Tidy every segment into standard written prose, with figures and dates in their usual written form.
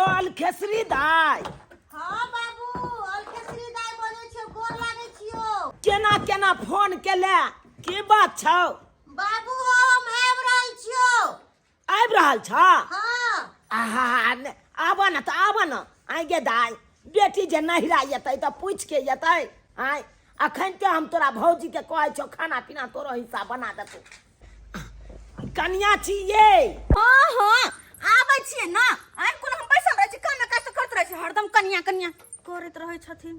अलखेसरी दाइ। हाँ बाबू, अलखेसरी दाइ बजै छियौ, गोर लागै छियौ। केना केना फोन केले, की बात छौ? बाबू हौ, हम आबि रहल छियौ। आबि रहल छ? हाँ। आहा, आब न तऽ आब न। आइ गे दाइ, बेटी जे नहिरा एतै तऽ पूछि के एतै? आँय, अखन ते हम तोरा भौजी के कहै छौ, खाना पीना तोरो हिस्सा बना देतौ। कनिया छी ये। हाँ हाँ, आबै छियै ने। आइ कोन हम बैसल रहै छी? कामे काज तऽ करैत रहै छी हरदम। कनिया कनिया करैत रहै छथिन।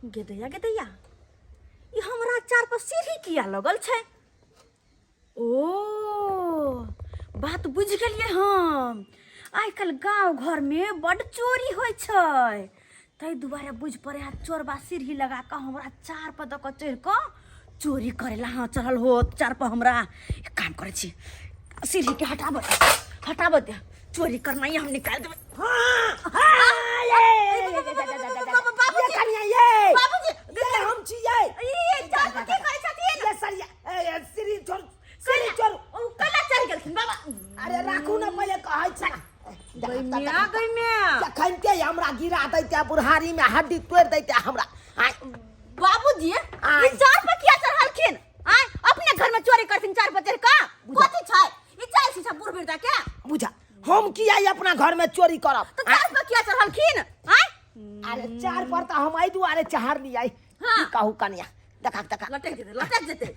गेदैया गेदैया, ई हमरा चार पर सीढ़ी किया लगल छै? ओ बात बुझि गेलियै हम। आइ काल्हि गाँव घरमे बड्ड चोरी होइ छै, ताहि दुआरे बुझि पड़े है चोरबा सीढ़ी लगा कऽ हमरा चार पर दऽ कऽ चढ़ि कऽ चोरी करे ला। हाँ, चढ़ल होत चार पर। हमरा एक काम करै छी, सीढ़ीके हटाबऽ हटाबऽ दे, चोरी करना हम निकालि देबै। हाँ, हाँ, ये, ये कनिया ये। बाबूजी। ये हम छी ये। ई चार पर की करै छथिन? ये सरिया, ए, ए, सीढ़ी छोड़, सीढ़ी छोड़। ओ कला चढ़ि गेलखिन बाबा। अरे राखू ने, पहिले कहै छै। गैमिया गैमिया। जखन के हमरा गिरा दैते, बुढ़ारी में हड्डी तोड़ि दैते हमरा। आँय। बाबूजी। आँय। ई चार पर किया चढ़लखिन? आय, अपने घर में चोरी करथिन चार पर चढ़ कऽ? कथी छै ई चाल छी सब बूढ़ बिरदा के? बुझा, हम किया ई अपना घर में चोरी करब? तऽ चार पर किया चढ़लखिन? आय। अरे चार पर तऽ हम एहि दुआरे चढ़लियै। हाँ। की कहू कनिया, देखा देखा। लटक जेतै, लटक जेतै।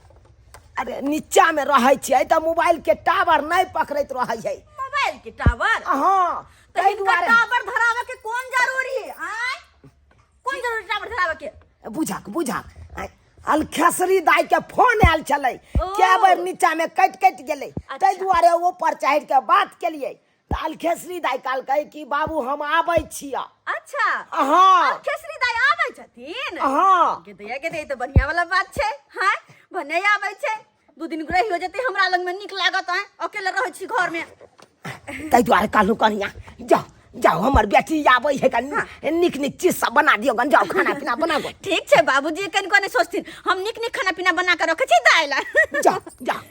अरे नीचा में रहै छियै तऽ मोबाइल के टावर नहि पकड़ैत रहै है। मोबाइल के टावर? हाँ। तऽ ताहि हिनका दुआरे टावर धरावे के कोन जरूरी? आय, कोन जरूरी टावर धरावे के? बुझक बुझक। आँय, अलखेसरी दाई के फोन आयल छलै। ओ। कए बेर नीचा में कटि कटि गेलै, ताहि दुआरे ऊपर चढ़ि के बात केलियै तऽ अलखेसरी दाई कहलकै कि बाबू, हम आबै छियै। अच्छा। हाँ। खेसरी दाई आबै छथिन? हाँ। गे दैया गे दैया, तऽ बढ़िया वाला बात छै। हाँ, भने आबै छै, 2 दिन रहि हो जेतै हमरा लग में, नीक लागत। आय, अकेले रहै छी घर में। ताहि दुआरे कहलहुँ कनिया, जाउ जाउ, हमर बेटी आबै है, कनि नीक नीक चीज सब बना दियौ गन। जाउ, खाना पीना बनाबो। ठीक छै बाबूजी, कनिको नहि सोचथिन, हम नीक नीक खाना पीना बना कऽ रखै छी दाइ ला। जाउ जाउ।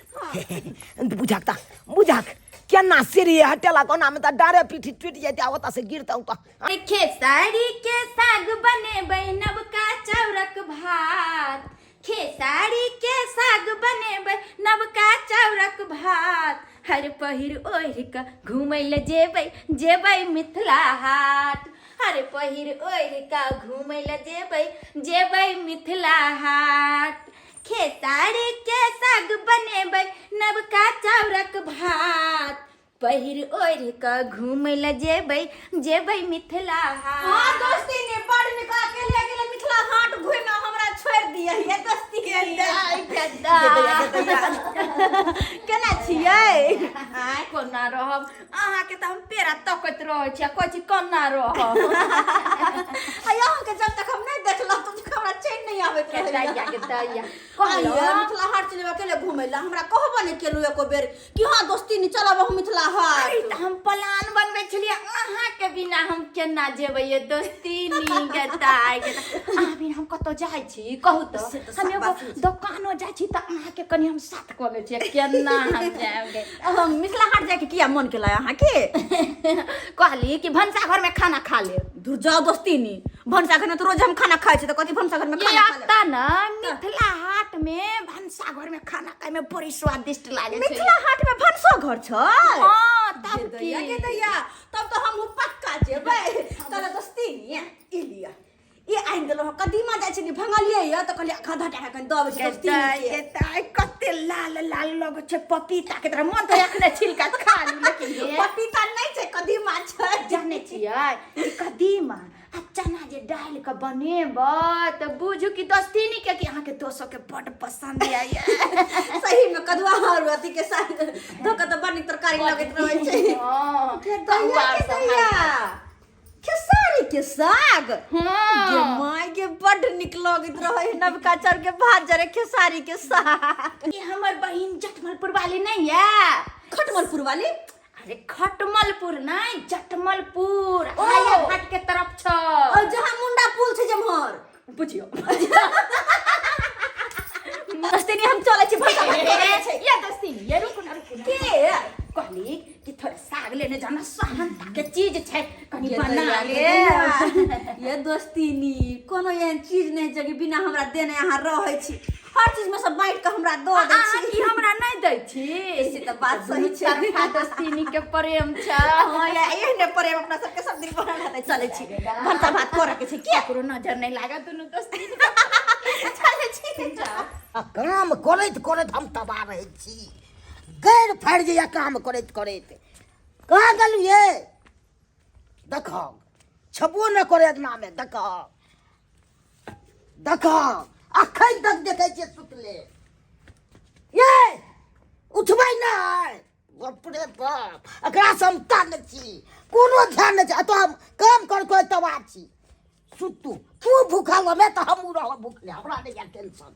बुझक तऽ बुझक, केना सीढ़ी हटेलक, ओनामे तऽ डारे पीठी टूटि जेतै आ ओतऽ से गिरतौ तऽ। खेसारी के साग बनेबै, नवका चाउरक भात। खेसारी के साग बनेबै, नवका चाउरक भात। हर पहिर ओढ़ि कऽ घूमै लए जेबै, जेबै मिथिला हाट। हर पहिर ओढ़ि कऽ घूमै लए जेबै, जेबै मिथिला हाट। खेसारी के साग बनेबै, नवका चाउरक भात। पहिर ओढ़ि कऽ घूमै लए जेबै, जेबै मिथिला हाट। हाँ दोस्ती ने, बड़ नीक। अकेले अकेले मिथिला हाट घूमे हमरा छोड़ दिए ये दोस्ती। केना छियै? आय, कोना रहब? अहाँके तऽ हम पेड़ा तकैत रहै छी आ कहै छी कोना रहब। आ अहाँके जब तक हम नहि देखलहुँ तब तक हमरा चैन नहि आबैत रहैया। दैया के दैया। आइए मिथिला हाट चलेबै अकेले घूमै लए, हमरा कहबो नहि केलहुँ एको बेर कि हाँ दोस्ती नहीं चलब हम मिथिला हाट। अरे तऽ हम प्लान बनबै छलियै, अहाँके बिना हम केना जेबै ये दोस्ती गताय। अहाँ बिना हम कतौ जाइ छी कहू तऽ? से तऽ हम साफ एगो बात छै। दोकानो जाइ छी तऽ अहाँके कनि हम साथ कऽ लै छियै, केना हम जायब? हम मिथिला हाट जाके किया मन केला अहाँके? कहली कि भनसा घर में खाना खा लेब। दूर जाओ दोस्ती नी, भनसा घर में तो रोज हम खाना खाइ छी, तऽ कथी भनसा घर में ये खाना खा लेब? आता न मिथिला हाट में भनसा घर में खाना खाय में बड़ी स्वादिष्ट लागे छै। मिथिला हाट में भनसो घर छै? हाँ, तब गे की। दैया गे दैया, तब तऽ हमहूँ पक्का जेबै। कहले दोस्ती नी, ई लिअ, ई आनि देलहुँ हँ। कदीमा जाइ छै भंगलियै यऽ तऽ कहलियै आधा टाका कनि दऽ अबै छी दोस्ती दाइ के। गे दाइ, कते लाल लाल लगै छै पपीता के तरह, मन तऽ एखने छिलका खा ली, लेकिन ये पपीता नहि छै, कदीमा छै। जानै छियै, ई कदीमा आ चना जे डालि कऽ बनेबै तऽ बुझू कि दोस्तीनी के कि अहाँके दोसो के बड्ड पसंद आइए। सही में कदुआ और अथी के साथ धो कऽ तऽ बड़ नीक तरकारी लगैत रहै छै। हँ। गे दैया गे दैया, खेसारी के साग। हाँ। गे माय गे, बड्ड नीक लगैत रहै है नवका चाउर के भात जरे खेसारी के साग। ई हमर बहिन जटमलपुर वाली नहीं है? खटमलपुर वाली? अरे खटमलपुर नहीं, जटमलपुर। ओ। हाया घाट के तरफ छ। और जहाँ मुंडा पुल छै जम्हर। बुझियो। दोस्ती, हम चलै छी, भनसा भात करै छै। ये दोस्ती, ये रुकू ना, रुकू ना। के? कहली कि थोड़े साग लेने जाना, सहनता के चीज छै, कनी ये बना दैया ले। ये दोस्तीनी कोनो एहन चीज नहि छै कि बिना हमरा देने अहाँ रहै छी हर चीज में सब बाँटि कऽ हमरा दऽ दै अहाँ छी की हमरा नहि दै छी से तऽ बात सही छै तरफा दोस्तीनी के प्रेम छै हँ या एहने प्रेम अपना सबके सब दिन बनल रहतै चलै छी भनसा भात करऽ के छै किया ककरो नजर नहि लागत दुनू दोस्तीनी चलै छी आ काम करैत करैत हम तबाह रहै छी गैर फाड़ि जाइए काम करैत करैत कहाँ गेलहुँ ये देखो छबो नहि करे अङ्गनामे देखो देखो अखन तक देखै छियै सुतले ये उठबै नहि बाप रे बाप एकरा से हम तंग छी कोनो ध्यान नहि छै एतऽ हम काम कर कर तबाह छी सुतू तू भूखल रहबे तऽ हमहूँ रहब भूखले हमरा नहि यऽ टेंशन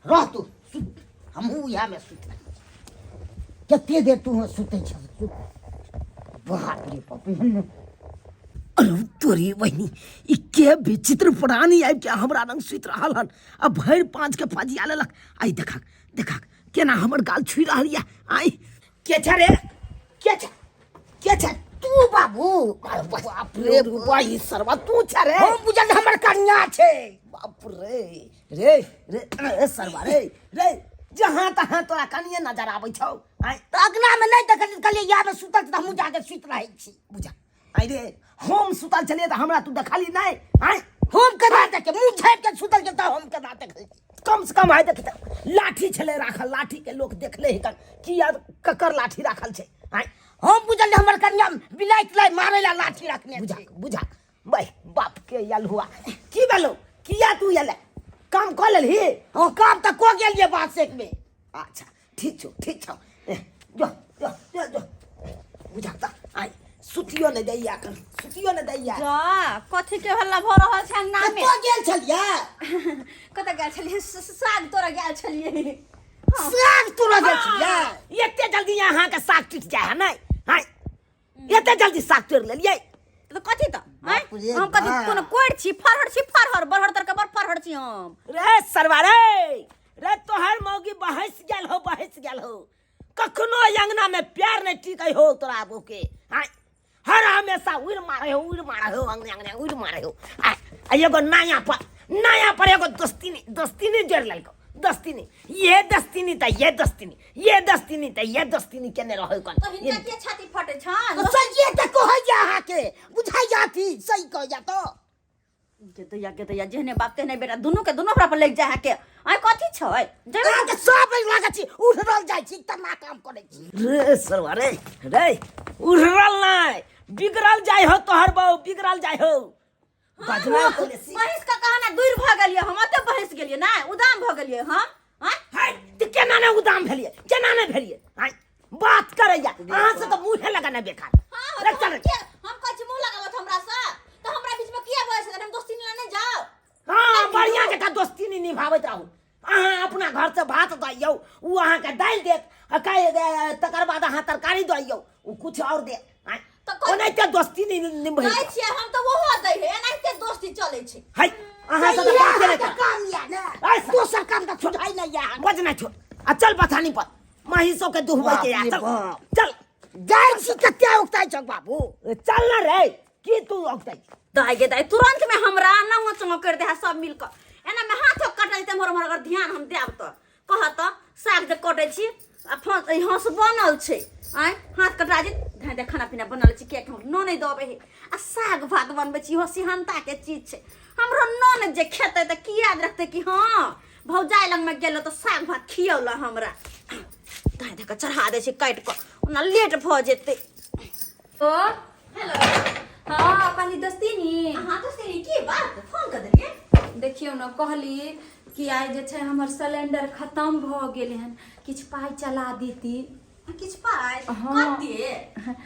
रह तू सुत हमहूँ इएहमे सुति रहै छी कते देर तू सुतै छह सुत बाप रे बाप एहन अरे तोरी बहिनी ई के विचित्र प्राणी आबि के हमरा रंग सुति रहल हन आ भरि पाँच के फजिया लेलक आई देखक देखक केना हमर गाल छुइ रहल यऽ आई के छै रे के छै के छै तू बाबू अरे बाप रे बाई सरवा तू छै रे हम बुझल हमर कन्या छै बाप रे रे रे रे सरवा रे रे जहाँ तहाँ तोरा कनिए नजर आबै छौ आँय तऽ अगना में नहि देखलियै कहलियै इएह में सुतल छै तऽ हमहूँ जाके सुति रहै छी बुझा आँय रे हम सुतल छलियै तऽ हमरा तू देखली नहि आँय हम केना देखे मुँह झाँपि के सुतल छै तऽ हम केना देखै छी कम से कम आइ देख लाठी छलै राखल लाठी के लोक देखले ही किया ककर लाठी राखल छै आँय हम बुझल हमर कन्या बिलाइ तिलाइ मारै ला लाठी रखने बुझा बुझा भाई बाप के यल हुआ की भेलो किया तू एले काम कऽ लेलही हाँ काम तऽ कऽ गेलियै बात में अच्छा ठीक छौ ठीक छौ ए, जो जो जो जो बुझा तऽ आइ सुतियो नहि दैया एखन सुतियो नहि दैया जा कथी के हल्ला भऽ रहल छै अंगना में कतऽ गेल छलियै कतऽ गेल छलियै साग तोड़ऽ गेल छलियै साग तोड़ऽ गेल छलियै एते जल्दी अहाँके साग टूटि जाइ है नहि आँय एते जल्दी साग तोड़ि लेलियै तऽ कथी तऽ आँय? बाप रे हम कथी बाप। कोनो कोरि छी फरहर छी फरहर बरहर तर के बड़ फरहर छी हम रे सरवा रे रे तोहर मौगी बहस गेल हो बहस गेल हो कखनो अंगना में प्यार नहीं टिकै हो तोरा आबो के आँय हर हमेशा उड़ मारे हो उड़ मारे हो अंगने अंगने उड़ मारे हो आ आ एगो नया पर एगो दोस्ती दोस्ती नहीं जोड़ लेलको दोस्ती ये दोस्ती त ये दोस्ती ये दोस्ती त ये दोस्ती केने रहै कन तऽ हिनका के छाती फटे छन तऽ सहिए तऽ कहैया अहाँके बुझाइया अथी सही कहैया तऽ के दैया के दैया जेहने बाप तेहने बेटा दुनू के दुनू हमरा पर लागि जाय है के आय कथी छै जेबै अहाँके सब लागै छी उठरल जाइ छी तना काम करै छी रे सरवा रे रे उड़ल नहीं बिगड़ल जाय हो तोहर बहु बिगड़ल जाय हो बजना तो लेसी बहिस का कहना दूर भऽ गेलियै हम ओते बहिस गेलियै ना उदाम भऽ गेलियै हम आँय हाय तो केना ने उदाम भेलिए केना ने भेलिए हाय बात करैया अहाँ से तो मुँहे लगाना बेकार हाँ, रे तो चल हम किया हम कहै छी मुँह लगाबत हमरा से तऽ हमरा बीच में किया बजै छथिन हम दोस्ती ला नहि जाउ हाँ बढ़िया जकाँ दोस्ती नहीं निभाबैत रहू अहाँ अपना घर से भात दइयौ उ अहाँके दालि देत आ काल्हि तकर बाद अहाँ तरकारी दइयौ उ कुछ और देत आँय, तऽ कोन- ओनाहिते दोस्ती नहीं निभै कहै छियै हम तऽ ओहो दै है एनाहिते दोस्ती चलै छै है अहाँ सब तऽ बाते नहि अहाँके करब। काम यऽ ने ऐ दोसर काम तऽ छुटाइ नहि यऽ अहाँके। बजना छोड़ आ चल बथानी पर महीसो के दुहबै के आ बाप रे चल बाप। चल जाइ छी कते उगताइ छौ बाबू चल ना रे की तू औगतै दाइ गे दाइ तुरंत में हमरा नंगो चंगो कर दे है सब मिल के एना में हाथो कटल जेतै मोर मोर अगर ध्यान हम देब तऽ कह तऽ साग जे कटै छी आ हंस बनल छै आँय हाथ कटा जेत धाइ दे खाना पीना बनल छै कियाकि हम नोन नहि दबै है आ साग भात बनबै छी इहो सिहनताके चीज छै हमरो नोन जे खेतै तऽ की याद रखतै कि हँ भौजाइ लगमे गेलहुँ तऽ साग भात खियौल हमरा धाइ दे कऽ चढ़ा दै छै काटि कऽ ओना लेट भऽ जेतै ओ हेलो हाँ कहली दोस्तीनी अहाँ तऽ से की बात फोन कऽ देलियै देखियौ ने कहली कि आइ जे छै हमर सिलेंडर खतम भऽ गेल हन किछु पाइ चला देती किछु पाइ हाँ। कते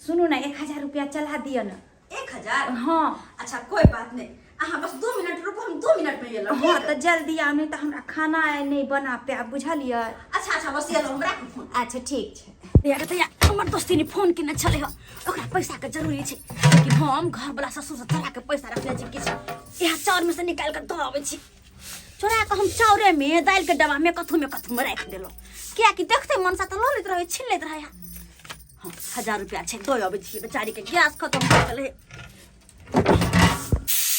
सुनू ने 1000 रुपया चला दिअ ने 1000 हाँ अच्छा कोई बात नहीं अहाँ बस 2 मिनट रुकू हम 2 मिनट में एलहुँ हाँ तऽ जल्दी आउ नहि तऽ हमरा खाना आइ नहि बना पायब बुझलियै अच्छा अच्छा बस एलहुँ हम राखू फोन अच्छा ठीक छै यार तऽ हमर दोस्ती ने फोन केने छलै हँ ओकरा पैसाके जरूरी छै लेकिन हम घरवला ससुरसँ चोरा के पैसा रखने छी किछु इएह चाउरमे से निकालि कऽ दऽ अबै छी चोरा कऽ हम चाउरेमे दालिके डब्बामे कथूमे कथूमे राखि देलहुँ किएकि देखतै मनसा तऽ लऽ लैत रहै छीन लैत रहै हाँ 1000 रुपया छै दऽ अबै छियै बेचारी के गैस खत्म भऽ गेलै।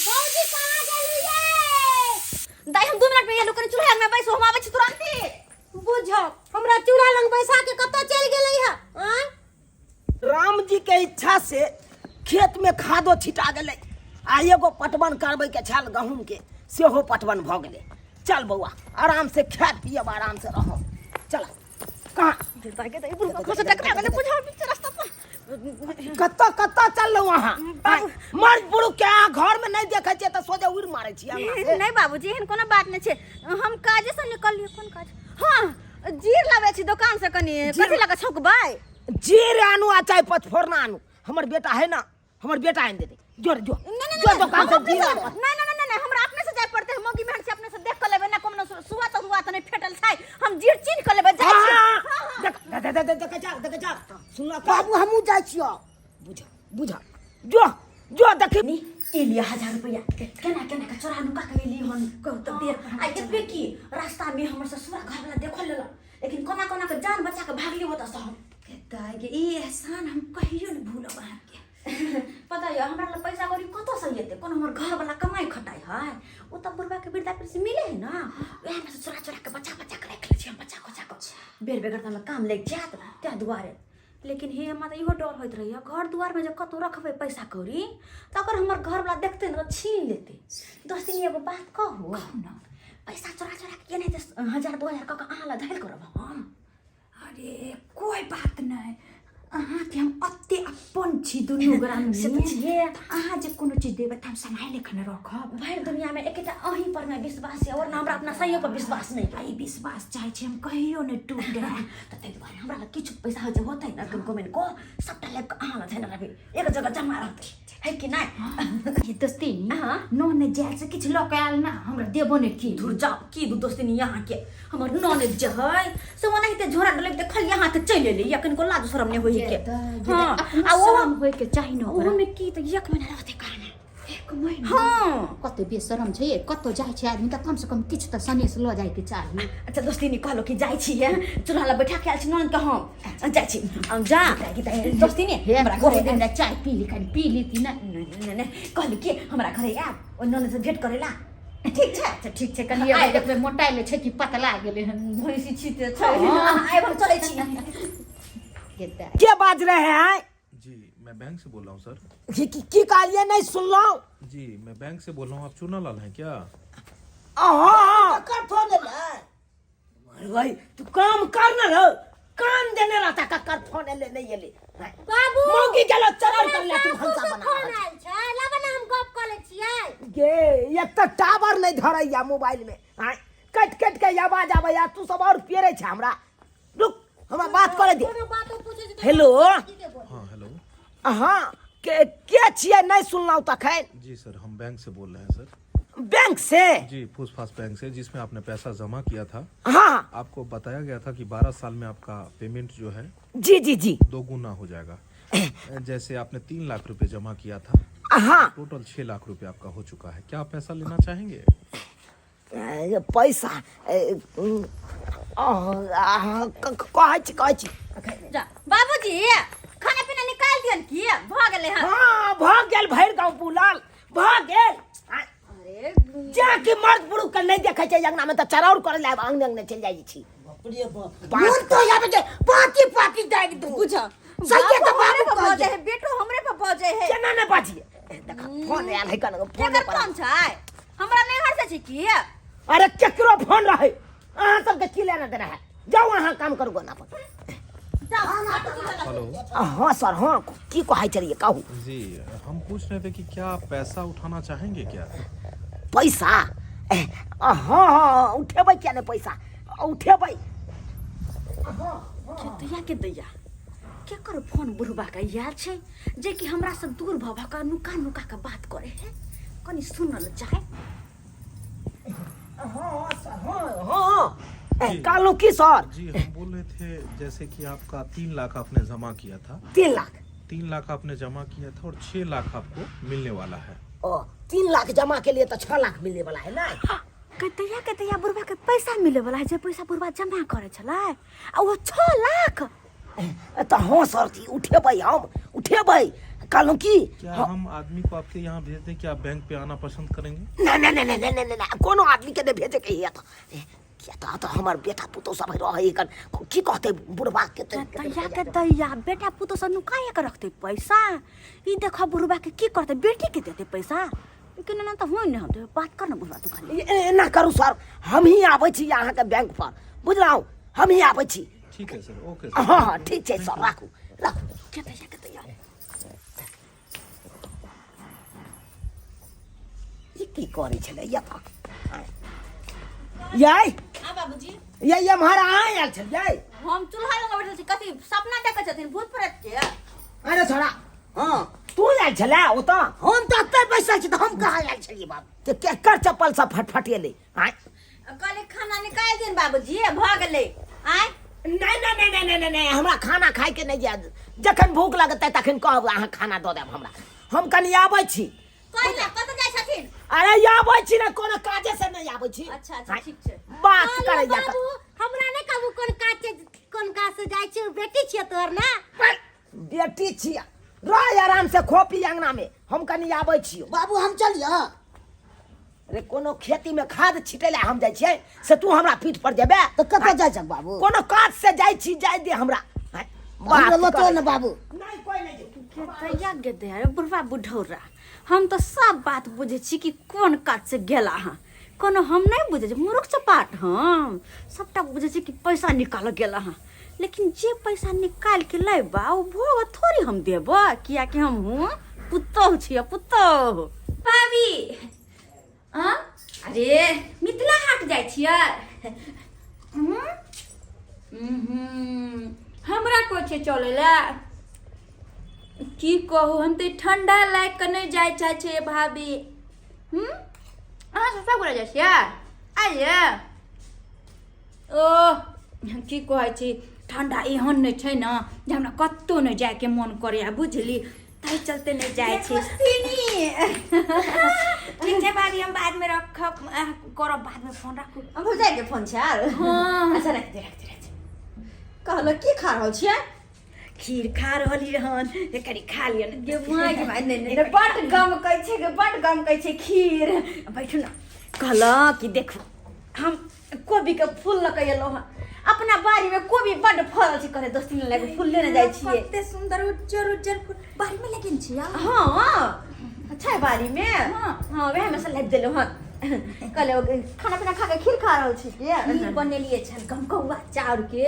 भौजी कहाँ गेलू ये? दाइ हम 2 मिनट में एलू, कनि चूल्हा में बैसू, हम आबै छी तुरंते। बुझ हमरा चूल्हा लग बैसा के कतऽ चलि गेलै है आँय? राम जी के इच्छा से खेत में खादो छिटा गेलै आ एगो पटवन करबै के छल गहूम के, सेहो पटवन भऽ गेलै। चल बौआ, आराम से खाय पियब, आराम से रहब। चल कहाँ कतऽ कतऽ चललहुँ अहाँ? मर्द पुरुष के अहाँ घर में नहीं देखै छियै तऽ सोझे उड़ि मारै छियै अंगना से। नहीं बाबूजी, एहन कोनो बात नहीं छै। हम काजे से निकललियै। कोन काज? हाँ, जीर लाबै छी दोकान से कनि। कथी लगा छौकबै? जीर आनू आ चाय पचफोरना आनू। हमर बेटा है ना, हमर बेटा आनि देतै। जोर जो जो दोकान से जीर आनू। नहीं नहीं नहीं नहीं, हमरा अपने से जाय पड़तै। हम मौगी मेहर छी, अपने से देख के लेबै ना। कोनो सुआ त हुआ त नहीं फेटल छै, हम जीर चिन्ह के लेबै। जाइ छी। हाँ, देख देख देख देख देख जा देख जा सुन बाबू, हमहूँ जाइ छियौ। बुझ बुझ, जो जो देखी। नी ए लिया 1000 रुपया, केना केना के चोरा नुका के एली हन कहू त देर पर। आ एतबे की रास्ता में हमर ससुरा घर वाला देखल लेलक, लेकिन कोना कोना के जान बचा के भागली ओतऽ से हम। दाइ गे, ई एहसान हम कहियो नहि भूलब अहाँके। पता यऽ, हमरा लग पैसा कौड़ी कतऽ से एतै? कोनो हमर घर वाला कमाइ खटाइ है? ओ तऽ बुढ़बा के वृद्धा पेंशन मिले है ना, वएह में से चोरा चोरा के बचा बचा के राखि लै छी हम। बचा बचा के बेर बेगर तऽ हमरा काम लागि जायत ताहि दुआरे। लेकिन हे, हमरा तऽ इहो डर होइत रहैए, घर दुआरमे जे कतहु रखबै पैसा कौड़ी तऽ अगर हमर घरवला देखतै ने तऽ छीन लेतै। दोस्तिनी, एगो बात कहू ने? पैसा चोरा चोरा के केनाहिते 1000 2000 कऽ कऽ अहाँ लग धैल करब हम। अरे कोई बात नहि, अहाँके हम अते अपन छी दुनू ग्राम से तऽ छियै। अहाँ जे कोनो चीज देबै तऽ हम सम्हालि कऽ ने रखब। भरि दुनियामे एकेटा अहीं पर मे विश्वास यऽ, और हमरा अपना सहियो पर विश्वास नहि यऽ। ई विश्वास चाहै छी हम कहियो नहि टूटे। तऽ ताहि दुआरे हमरा लग किछु पैसा जे होतै ने कम को सबटा लाबि कऽ अहाँ लग धयने रहबै, एक जगह जमा रहतै, है कि नहि? ये दोस्ती हाँ। नोन जायल से किछु लऽ कऽ आयल ना, हमरा देबो ने की? धुर जाओ, की दू दोस्तिनी यहाँ के हमर ननद जे है से ओनाहिते झोरा डोलैत देखल यहाँ तऽ चलि एली। या कनिको लाज शरम नहि होइ के? हाँ, आ ओ शरम होय के चाही न ओकरा। ओहोमे की तऽ एक महीना रहतै कहना। एक महीना? हाँ। कते बेशरम छै ये, कतौ जाइ छै आदमी तऽ कम से कम किछु तऽ सनेस लऽ जायके चाही। अच्छा दोस्तिनी, कहलो कि जाइ छी, चूल्हा लग बैठा के आयल छी ननद के, हम जाइ छी। हम जा दोस्तिनी, हे हमरा घरे घरे हमरा चाय पी ली, कनि पी लीती ने। नहि नहि नहि, कहली कि हमरा घरे आयब ओहि ननद से भेंट करेला, ठीक छै? अच्छा ठीक छै, कनि एबै देखबै मोटाइल छै कि पतला गेलै हन। भैंसी छीते छै। आब हम चलै छी। के के बाज रहे हैं? जी, मैं बैंक से बोल रहा हूँ सर। की कहलिए? नहीं सुनलहुँ। जी, मैं बैंक से बोल रहा हूँ, आप चूना लाल हैं क्या? हाँ। ककर फोन एलै? अरे भाई, तू काम कर ना रो, कान देने रहता। ककर फोन एले नहीं एले? बाबू, मौगी गेलो चरण कर ले, तू भनसा सासुर से बना फोन रहल छी। आयल छै, लाबऽ ने हम गप कऽ लै छियै। गे, एक तऽ टावर नहीं धरैया मोबाइल में, आँय, कटि कटि के आवाज आबैया। तू सब और पेरे छै हमरा। रुक, हमरा बात करे दे। कोनो बातो पूछै छै तऽ हेलो। की के बोल? हाँ, हेलो। हाँ, के छियै? नहीं सुनलहुँ तखन। जी सर, हम बैंक से बोल रहे हैं सर। बैंक से? जी, फूस फास बैंक से, जिसमें आपने पैसा जमा किया था। हाँ। आपको बताया गया था कि 12 साल में आपका पेमेंट जो है जी जी जी 2 गुना हो जाएगा। जैसे आपने 3 लाख रुपए जमा किया था, हाँ, टोटल 6 लाख रुपए आपका हो चुका है। क्या आप पैसा लेना चाहेंगे? ए, पैसा ए, कहै छी, कहै छी। जा बाबूजी, खाना पीना निकाल दियन की भऽ गेलै हन? हाँ, भऽ गेल, भरि गाँव बुलल भऽ गेल। अरे जा कि मर्द पुरुष के नहीं देखै छै अंगना में तऽ चरौर करे लए अंगने अंगने चलि जाइ छी। बाप रे बाप, मोन तो आबै छै पाकी पाकी दागि दू। बुझ सहिए तऽ बापो हमरे बाबू पर कहै बजै है, बेटो हमरे पर बजै है। केना ने बजिए? देख, फोन आयल है कन फोन केकर पर। फोन छै? हमरा नैहर से छै की? अरे केकरो फोन रहे, अहाँ सबके की लेना देना है? जाउ अहाँ काम करू गोना पर। हेलो। हाँ सर, हाँ, की कहै छलियै कहू। जी, हम पूछ रहे थे कि क्या आप पैसा उठाना चाहेंगे क्या? पैसा? हाँ हाँ, उठेबै, किया नहि पैसा उठेबै। दैया के दैया, केकर फोन बुढ़बा के आयल छै जे कि हमरा से दूर भऽ भऽ कऽ नुका नुका के बात करे है? कनि सुनल जाय। हाँ सर, हाँ हाँ, कहलहुँ की सर? जी, हम बोल रहे थे जैसे कि आपका 3 लाख आपने जमा किया था। 3 लाख? 3 लाख आपने जमा किया था और 6 लाख आपको मिलने वाला है। ओ, 3 लाख जमा के लिए तो 6 लाख मिलने वाला है ना? के दैया के दैया, बुढ़बा के पैसा मिले वाला है, जे पैसा बुढ़बा जमा करे छलै आ वो 6 लाख। तऽ हँ सर जी, उठेबै, हम उठेबै। कहलहुँ की, क्या हम आदमी को आपके यहाँ भेज दें? क्या आप बैंक पे आना पसंद करेंगे? नहि नहि नहि नहि नहि नहि नहि, कोनो आदमीके नहि भेजैके है तऽ, किया तऽ हमर बेटा पुतहु सब रहै कन, की कहतै बुढ़बा के? तऽ दैया के दैया, बेटा पुतहु सब नुकाए के रखतै पैसा? ई देख बुढ़बा के, की करतै? बेटी के देतै पैसा के? ना तऽ होइ नहि होतै। बात कर ने बुढ़बा तू खाली। एना करू सर, हमही आबै छी अहाँके बैंक पर, बुझलहुँ? हमही आबै छी। ठीक है सर, ओके सर। हँ हँ, ठीक छै सर, राखू राखू। के दैया के दैया, ई की करै छलै एतऽ यै? हाँ बाबूजी। यै, एम्हर अहाँ आयल छलियै? हम चूल्हा लग बैठल छी। कथी सपना देखै छथिन भूत प्रेत के? अरे छोड़ा। हँ। तू आयल छलै ओतऽ? हम तऽ एतऽ बैसल छी, तऽ हम कहाँ आयल छलियै बाबू? तऽ केकर चप्पल सब फटफटेलै आँय? कहली खाना निकालि दिन बाबूजी, भऽ गेलै आँय। नहि नहि नहि नहि नहि नहि, हमरा खाना खायके नहि जायत। जखन भूख लगतै तखन कहब, अहाँ खाना दऽ देब हमरा। हम कनि आबै छी। कहिया कतऽ जाइ छथिन? अरे आबै छी ने, कोनो काजे से नहि आबै छी। अच्छा अच्छा, ठीक छै। बात करै जा। बाबू, हमरा नहि कहू कोन काज छै, कोन काज से जाइ छी। बेटी छियै तोहर ने? बेटी छियै। रह आराम से, खो पी अंगना में, हम कनि आबै छियौ। बाबू, हम चलियै? अरे कोनो खेती में खाद छिटै लए हम जाइ छियै से तू हमरा पीठ पर जेबे? तऽ कतऽ जाइ छक बाबू? कोनो काज से जाइ छी, जाइ दे हमरा। आँय, बात हमरा लतो करै। ने बाबू। नहि, कोइ नहि जेतै। दैया गे दैया रे बुढ़वा बुढ़ौरा, हम तऽ सब बात बुझै छी कि कोन काज से गेला हँ। कोनो हम नहि बुझै छी मूर्ख चपाट, हम सबटा बुझै छी कि पैसा निकालऽ गेला हँ। लेकिन जे पैसा निकालि के लेबा ओ भोग थोड़ी हम देबऽ, कियाकि हम हूँ पुतोहु छियै, पुतोहु। भाभी हाँ, अरे मिथिला हाट जाइ छियै? हम्म? उहुँ, हमरा को छै चलै लए? की कहू, हम तऽ ठंडा लागि कऽ नहि जाइ चाहै छियै भाभी। हम्म, अहाँ सब सब गोटा जाइ छियै? आइए। ओह, की कहै छी, ठंडा एहन नहि छै ने जे हमरा कतहु नहि जायके मन करैया, बुझली? ताहि चलते नहि जाइ छी। ठीक छै भाभी, हम बादमे रखब, करब बादमे फोन। राखू। भौजाइके फोन छै आर? हँ। अच्छा, राखि दे, राखि दे, राखि दे। कहलहुँ, की खा रहल छियै? खीर खा रहलियै हन, कनि खा लिअ ने। गे माय गे माय, नहि नहि, बड्ड गमकै छै गे, बड्ड गमकै छै खीर। बैठू ने। कहलहुँ कि देखू, हम कोबीके फूल लऽ कऽ एलहुँ हँ। अपना बाड़ीमे कोबी बड्ड फड़ल छै। कहले दोस्ती लए फूल लेने जाइ छियै। कते सुंदर उज्जर उज्जर फूल बाड़ी में लगेने छियै? हँ, छै बाड़ीमे। हँ। हँ, वएह में से लाबि देलहुँ हँ। कहले खाना पीना खा कऽ खीर खा रहल छी की? खीर बनेलियै छल गमकौआ चाउर के।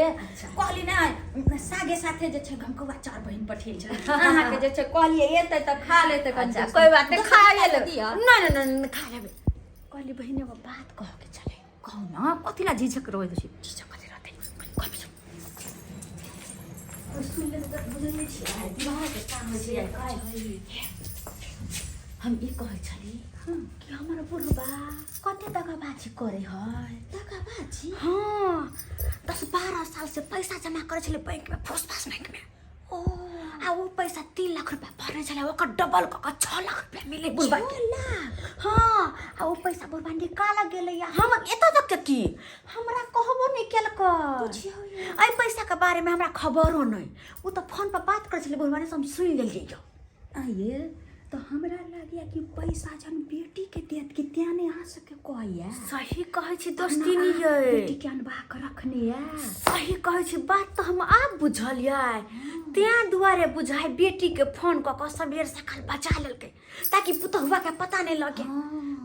कहली ने, सागे साथे जे छै गमकौआ चाउर बहिन पठेल छल अहाँके। जे छै कहलियै एतै तऽ खा लेतै कनि। अच्छा, कोइ बात नहि, खा लेबै। लेबै। नहि नहि नहि, खा लेबै। कहली बहिन, एगो बात कहके छलै। कहू ने, कथी ला झिझक रहै छी? झिझक कथी रहतै? कहबी। सुनि लेबै तऽ बुझै नहि छियै, दिमागके काम होइ छै आइ। हम ई कहै छली कि हमर बुढ़बा कते दगाबाजी करै है। दगाबाजी? हँ, 10-12 साल से पैसा जमा करै छलै बैंकमे, फर्स्ट पास बैंकमे। ओ। आ ओ पैसा 3 लाख रुपया भरने छलै, ओकर डबल कऽ कऽ 6 लाख रुपया मिलै बुढ़बा के। लाख? हँ, आ ओ पैसा बुढ़बा निकालऽ गेलै। हम एतऽ तक के की हमरा कहबो नहि केलकै। एहि पैसाके बारेमे हमरा खबरो नहि। ओ तऽ फोन पर बात करै छलै बुढ़बा ने से हम सुनि लेलियै यौ। आये, तऽ हमरा लागैया कि पैसा जहन बेटी के देत कि तें नहि अहाँ सबके कहैया। सही कहै छी दोस्तिनी यै। बेटी के अनबा के रखने या। सही कहै छी। बात तऽ हम आब बुझलियै। तें दुआरे बुझाइ बेटीके फोन कऽ कऽ सबेर सकाल बचा लेलकै, ताकि पुतहुआ के पता नहि लगे।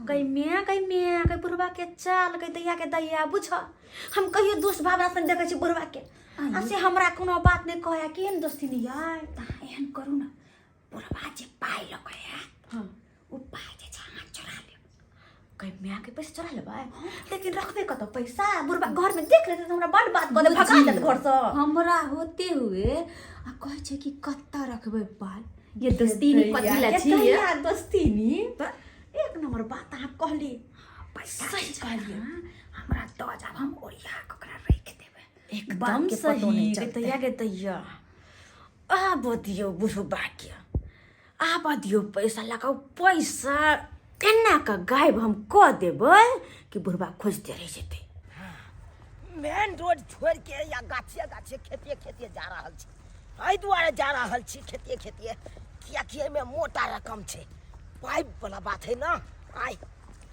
गई मैं, गई मैं, गई बुढ़वा के चाल, गई दैया के दैया। बुझ, हम कहियो दोष भावना से देखै छी बुढ़वा के, आ से हमरा कोनो बात नहि कहै। केहन दोस्ती यै! तऽ अहाँ एहन करू ने, बुढ़वा जे पाइ लऽ कऽ आयत, ओ पाइ जे छै अहाँ चोरा लेब। कहीं माय के पैसा चोरा लेबै? लेकिन रखबै कतऽ पैसा? बुढ़बा घर में देख लेतै तऽ हमरा बड बात कऽ दे, भगा देत घर से। हमरा होते हुए आ कहै छै कि कतऽ रखबै पाइ? ये दोस्ती कथी ला छी? दैया दोस्तीनी, एक नंबर बात अहाँ कहली। पैसा सही जे छै कहलियै। ने, हमरा दऽ जाब, हम ओरिया कऽ ओकरा राखि देबै। एकदम बाप के पतो सही। नहि गे चलतै। दैया गे दैया, आब दियौ बुढ़बा के, आब दियौ पैसा लगा, पैसा एना कऽ गायब हम कऽ देबै कि बुढ़बा खोजते रहि जेतै। मेन रोड छोड़ि के या गाछिए गाछिए खेतिए खेतिए जा रहल छी। एहि दुआरे जा रहल छी खेतिए खेतिए कियाकि एहिमे मोटा रकम छै, पाइप वाला बात है ना। आइ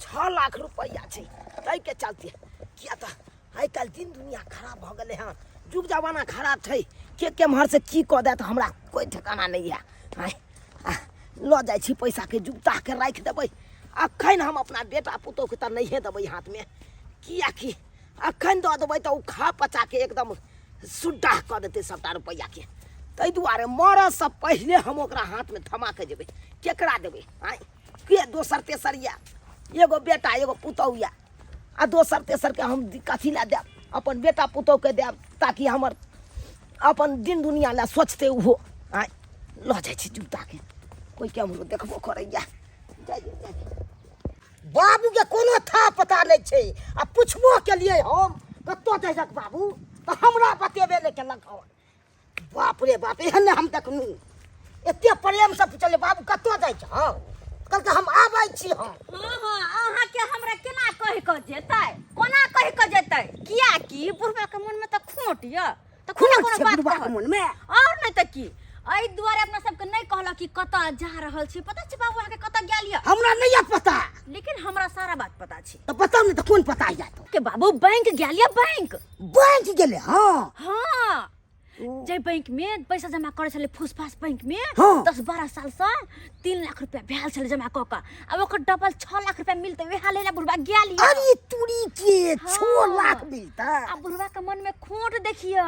6 लाख रुपैआ छै ताहिके चलते, किया तऽ आइ काल्हि दिन दुनिया खराब भऽ गेलै हँ, जुग जमाना खराब छै, के केम्हरसँ की कऽ देत हमरा कोइ ठिकाना नहि यऽ। आइ लऽ जाइ छी पैसाके जुगताके राखि देबै। अखन हम अपना बेटा पुतोहके तऽ नहिए देबै हाथमे, कियाकि अखन दऽ देबै तऽ ओ खा पचाके एकदम सुड्डाह कऽ देतै सबटा रुपैआके। ताहि दुआरे मरऽसँ पहिले हम ओकरा हाथमे थमा के जेबै। केकरा देबै? आँय, के दोसर तेसर यऽ? एगो बेटा एगो पुतोहु यऽ, आ दोसर तेसरके हम कथी लए देब? अपन बेटा पुतोहुके देब ताकि हमर अपन दिन दुनिया लए सोचतै ओहो। आँय, लऽ जाइ छी जूताके, कोइ केम्हरो देखबो करैए। जाइ जाइ बाबू के कोनो था पता नहीं छै, आ पुछबो केलिए हम कतऽ जाइ बाबू तऽ हमरा बतेबे नहि केलक हन। बाप रे बाप, एहन हम देखलहुँ एते प्रेम से पुछलियै बाबू कतऽ जाइ छह, कहलकै हम आबै छी। हम हाँ हाँ, अहाँके हमरा केना कहि कऽ जेतै, कोना कहि कऽ जेतै? कियाकि बुढ़बा के मन में तऽ खोट यऽ, तऽ कोना खोट कोनो छै बात बुढ़बा के कहत? मन में। और नहि तऽ की, एहि दुआरे अपना सबके नहि कहलक कि कतऽ जा रहल छी। पता छै बाबू अहाँके कतऽ गेल यऽ? हमरा नहि यऽ पता। लेकिन हमरा सारा बात पता छै। तऽ बताउ ने, तऽ कोन पता यऽ? के बाबू बैंक गेल यऽ, बैंक। बैंक गेलै? हाँ हाँ, जे बैंक में पैसा जमा करे छलै फुसफास बैंक में। हाँ। 10-12 साल से 3 लाख रुपया भेल छलै जमा कऽ कऽ, आब ओकर डबल 6 लाख रुपया मिलतै, वएह लै ला बुढ़बा गेल यऽ। अरे तुरी के, 6 हाँ। लाख मिलतै? आ बुढ़बा के मन में खोट देखियौ,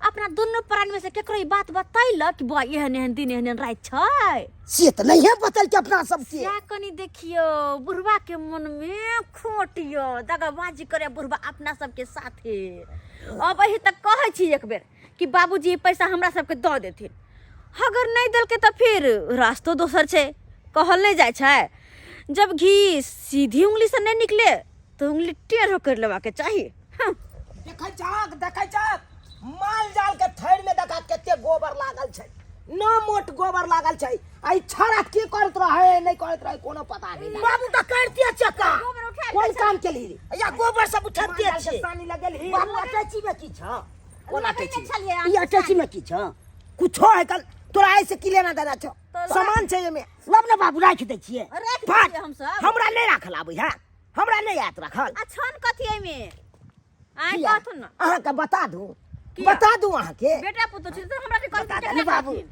अपना दुनू प्राण में से केकरो ई बात बतैलक कि बौआ एहन एहन दिन एहन एहन राति छै? से तऽ नहिए बतैलकै अपना सबके। सएह कनि देखियौ, बुढ़बा के मन में खोट यऽ, दगाबाजी करे बुढ़बा अपना सबके साथे। अब अही तक कहै छी एक बेर कि बाबूजी ई पैसा हमरा सबके दऽ देथिन, अगर नहि देलकै तऽ फिर रास्तो दोसर छै, कहल नहि जाइ छै जब घी सीधी उंगली से नहि निकले तऽ उंगली टेढ़ो करि लेबाके चाही। हँ। देखै छहक, देखै छहक, माल जाल के थैर में देखा कते गोबर लागल छै, न मोट गोबर लागल छै। आ ई छाड़ा की करैत रहे नहि करैत रहे कोनो पता नहीं। बाबू तऽ करिते छै काम। गोबर उठा कोन काम केलही रे? या गोबर सब उठबिते माल जाल के छै। सानी लगेलही? बाबू अटैची में की छ? कोन अटैची? छलियै ई अटैची में की छ? कुछो है कल तोरा ऐसे की लेना देना छौ? सामान छै एमे। लब ने बाबू, राखि दै छियै। राखि दै फाट। छियै हमसब। हमरा नहि राखल आबै है, हमरा नहि आयत राखल। आ छन कथी एहिमे? आइ किया? कहथुन ने। अहाँके बता दू। किया? बता दू अहाँके। बेटा पुतोह छै तऽ हमरा के बता कहथुन दू केकरा बाबू। कहथिन?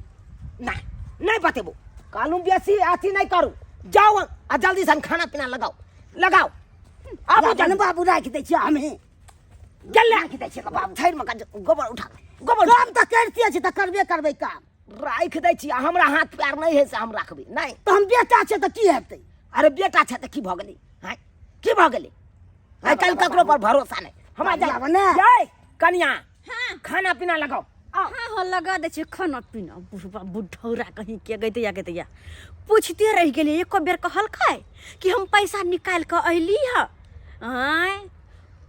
नहीं नहीं बतेबो, कहलूँ बेसी अथी नहीं करू, जाओ आ जल्दी से खाना पीना लगाओ लगाओ आबू आबू जल्दी। बाबू, राखि दै छियै हमे। गेल राखि दै छियै बाबू। थैर में गोबर उठा, गोबर। काम तऽ करिते छी तऽ करबे करबै काम। राखि दै छी, हमरा हाथ पैर नहीं है से हम राखबै नहीं। तऽ हम बेटा छै तऽ की हेतै? अरे बेटा छै तऽ की भऽ गेलै? आँय, की भऽ गेलै? आइ काल्हि ककरो पर भरोसा नहि। हमरा जाय आब ने। जाय कनिया। हाँ। खाना पीना लगाओ। हाँ हाँ, लगा दै छियै खाना पीना। बुढ़बा बुढ़ौरा कहीं के गैतैया गैतैया पूछते रहि गेलियै, एको बेर कहलकै कि हम पैसा निकालि कऽ अयली हँ? आँय,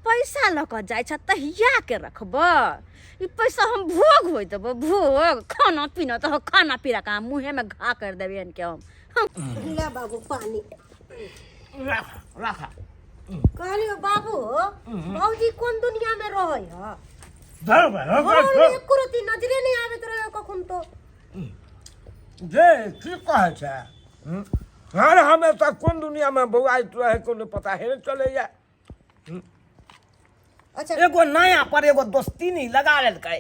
पैसा लऽ कऽ जाइ छ तहिया के रखबऽ ई पैसा? हम भोग होइ देबो भोग। खाना पीना तऽ खाना पीना कहाँ मुँहेमे घा करि देबै के हम। ले बाबू पानी। राख राख। कहलियो बाबू, भौजी कोन दुनिया में रहै ह? घर में एको रत्ती नजरे नहीं आबैत रहे कखन तो। जे की कहै छै हर हमेशा कोन दुनियामे बौआइत रहै कोनो पता हे नहि चलैया। अच्छा, एगो नया पर एगो दोस्तीनी लगा लेलकै,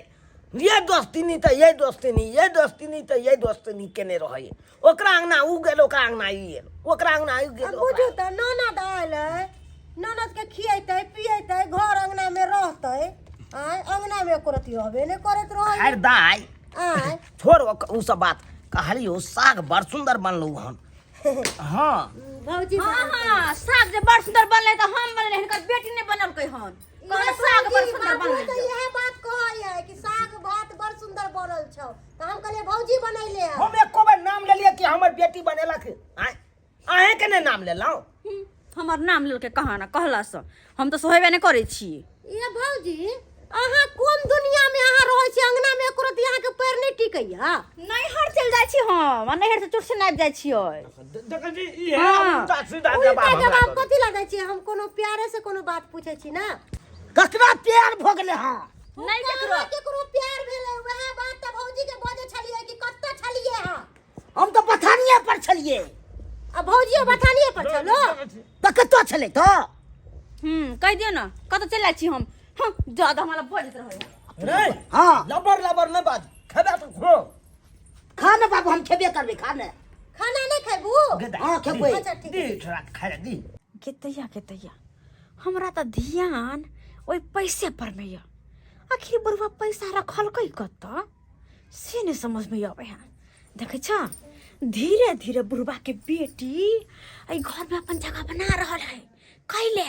ये दोस्तीनी तऽ ये दोस्तीनी, ये दोस्तीनी तऽ ये दोस्तीनी केने रहै। ओकरा अंगना उ गेल, ओकरा अंगना ई गेल, ओकरा अंगना ई गेल। आ बुझू तऽ ननद आयल है, ननद के खियेतै पियेतै, घर अंगना में रहतै, आय अंगना में एको रत्ती रहबे नहि करैत रहै। खैर दाइ, आय छोड़ उ सब बात। कहलियौ साग बड़ सुंदर बनलौ हन। हाँ भौजी। हाँ हाँ, साग जे बड़ सुंदर बनलै तऽ हम बनेलै, हिनकर बेटी नहि बनलकै हन। कहलै साग बड़ सुंदर बाबू बनलै। तऽ इएह बात कहै है कि साग भात बड़ सुंदर बनल छौ, तऽ हम कहलियै भौजी बनैले है। हम एको बेर नाम लेलियै कि हमर बेटी बनेलक? आँय, अहें के नहि नाम लेलहुँ? हमर नाम लेलकै कहाँ ने कहलासँ हम तऽ सोहेबे नहि करै छी। ये भौजी, अहाँ कोन दुनिया में अहाँ रहै छी? अंगना में एको रत्ती अहाँके पैर नहि टिकैया। नैहर चलि जाइ छी हम आ नैहर से चोट से आबि जाइ छियै। देखै छी इहे। हाँ। उल्टा सीधा उल्टा जवाब हमरा जवाब दऽ कथी लए दै छियै? हम कोनो प्यारे से कोनो बात पूछै छी ने। ककरा प्यार भऽ गेलै हँ? नहि केकरो। कहाँ केकरो प्यार भेलै? वएह बात तऽ भौजी के बजै छलियै कि कतऽ छलियै अहाँ? हम तऽ बथानिये पर छलियै। आ भौजियो बथानिये पर छलो? तऽ कतऽ छलै तऽ? कहि दियौ ने कतऽ चलि आयल छी हम। हँ, ज्यादा हमरा बजैत रहै। रे। हँ। लबर लबर नहि बाज, खेबा तऽ खो। खा ने बाबू, हम खेबे करबै, खा ने। खाना नहि खेबू? हँ, खेबै। अच्छा ठीक। दी थोड़ा खाय दी। केतैया केतैया, हमरा तऽ ध्यान ओहि पैसे पर मे यऽ। आखिर बुढ़वा पैसा रखलकै कतऽ से नहि समझमे अबै है। देखै छ, धीरे धीरे बुढ़वा के बेटी एहि घरमे अपन जगह बना रहल है। कैले?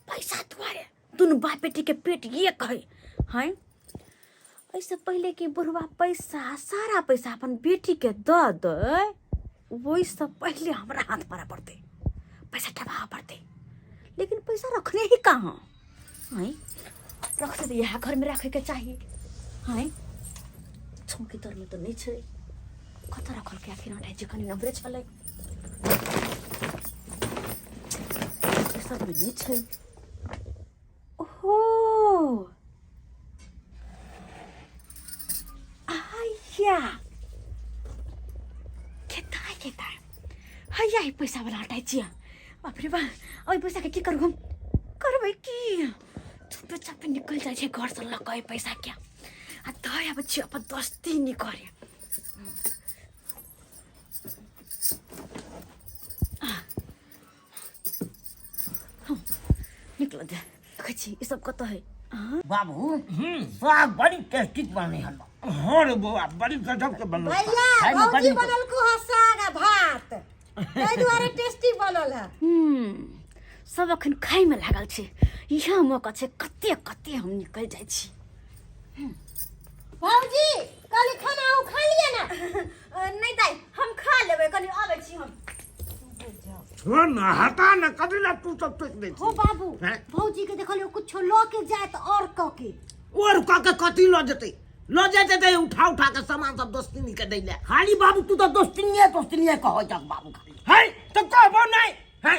पैसा दुआरे। दुनू बाप बेटी के पेट एक है। हैं, एहिसँ पहिले कि बुढ़वा पैसा सारा पैसा अपन बेटीके दऽ दै, ओहिसँ पहिले हमरा हाथ मारऽ पड़तै, पैसा टपाबऽ पड़तै। लेकिन पैसा रखने ही कहाँ हैं? रखते तऽ इएह घरमे राखैके चाही। हैं, चौकी तरमे तऽ नहि छै। कतऽ रखलकै आखिर? आटा जे कनि नम्बरे छलै, सबमे नहि छै। ओहो, आया खेता खेता, हैया ई पैसा वाला हटाइ छियै। बाप रे बा, ओहि पैसाके की करू हम? करबै की? चुपे चापे निकलि जाइ छै घरसँ लऽ कऽ एहि पैसाके आ दऽ आबै छियै अपन दोस्ती नहि करे। निकल दे, देखै छी ई सब कतऽ है। बाबू, साग बड़ी टेस्टी बने हन। हाँ रे बौआ, बड़ी गजब के बनल। भैया, खाय मे बड़ भौजी नीक। बनलको है साग आ भात, ताहि दुआरे टेस्टी बनल है। सब अखन खाइमे लागल छै, इएह मौका छै कते कते हम निकलि जाइ छी। भौजी, कहली खाना अहूँ खा लिअ ने। नहि दाइ, हम खा लेबै, कनि अबै छी हम। छोड़ ना, हटा ना, कभी ना तू सब टोक दे। हो बाबू। हैं? भौजी के देखलियो कुछो लऽ के जायत और कऽ के। और कऽ के कथी लऽ जेतै? लऽ जेतै तऽ उठा उठा के सामान सब दोस्तिनी के दै ले। खाली बाबू तू तऽ दोस्तिनिये दोस्तिनिये कहै छक बाबू खाली। है तऽ कहबो नहीं है,